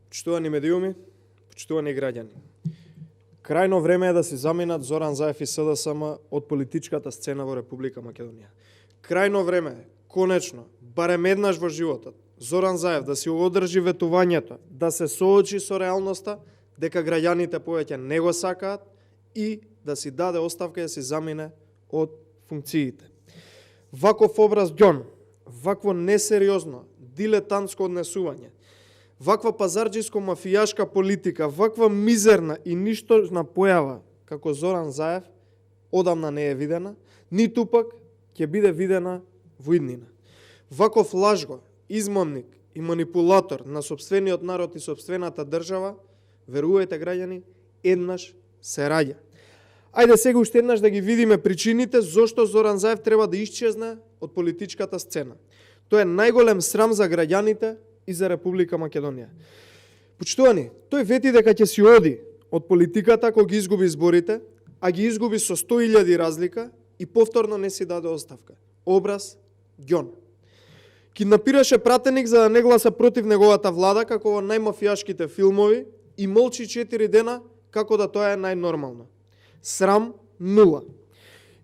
Почитувани медиуми, почитувани граѓани. Крајно време е да се заминат Зоран Заев и СДСМ од политичката сцена во Република Македонија. Крајно време е, конечно, барем еднаш во животот, Зоран Заев да си одржи ветувањето, да се соочи со реалноста, дека граѓаните повеќе не го сакаат и да си даде оставка и да си замине од функциите. Ваков образ ѓон, вакво несериозно, дилетантско однесување, ваква пазарџиско-мафијашка политика, ваква мизерна и ништожна појава како Зоран Заев одамна не е видена, ниту пак ќе биде видена во иднина. Ваков лажго, измамник и манипулатор на сопствениот народ и сопствената држава, верувајте граѓани, еднаш се раѓа. Ајде сега уште еднаш да ги видиме причините зошто Зоран Заев треба да исчезне од политичката сцена. Тоа е најголем срам за граѓаните и за Република Македонија. Почитувани, тој вети дека ќе си оди од политиката кога ги изгуби изборите, а ги изгуби со 100.000 разлика и повторно не си даде оставка. Образ ѓон. Киднапираше пратеник за да не гласа против неговата влада како во најмафијашките филмови и молчи 4 дена како да тоа е најнормално. Срам нула.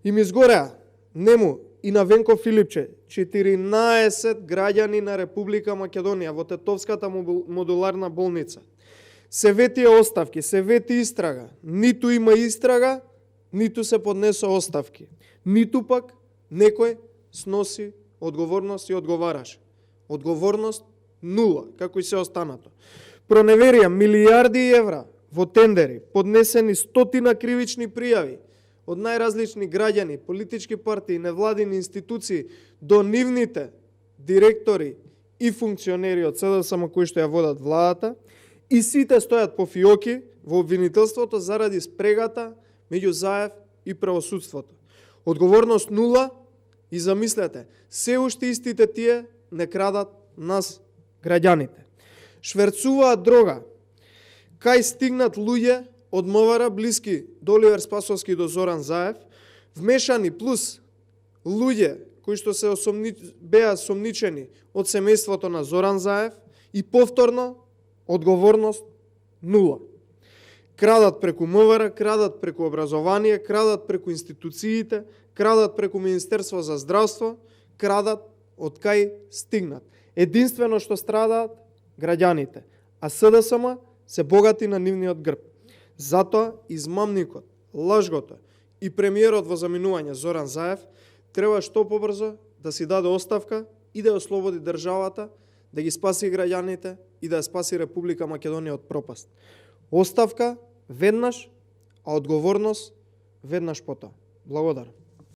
И ми изгореа нему и на Венко Филипче 14 граѓани на Република Македонија во Тетовската модуларна болница. Се вети оставки, се вети истрага. Ниту има истрага, ниту се поднесо оставки. Ниту пак некој сноси одговорност и одговараше. Одговорност нула, како и се останато. Проневерија милијарди евра во тендери, поднесени стотина кривични пријави од најразлични граѓани, политички партии, невладини институции, до нивните директори и функционери од СДСМ кои што ја водат владата, и сите стојат по фиоки во обвинителството заради спрегата меѓу Заев и правосудството. Одговорност нула и замислете, се уште истите тие не крадат нас граѓаните. Шверцуваат дрога, кај стигнат луѓе од МВР блиски до Оливер Спасовски и до Зоран Заев, вмешани плюс луѓе кои што се беа сомничени од семејството на Зоран Заев и повторно одговорност нула. Крадат преку МВР, крадат преку образование, крадат преку институциите, крадат преку Министерство за здравство, крадат од кај стигнат. Единствено што страдаат граѓаните, а СДСМ се богати на нивниот грб. Затоа измамникот, лажгото и премиерот во заминување Зоран Заев треба што побрзо да си даде оставка и да ја ослободи државата, да ги спаси граѓаните и да ја спаси Република Македонија од пропаст. Оставка веднаш, а одговорност веднаш потоа. Благодарам.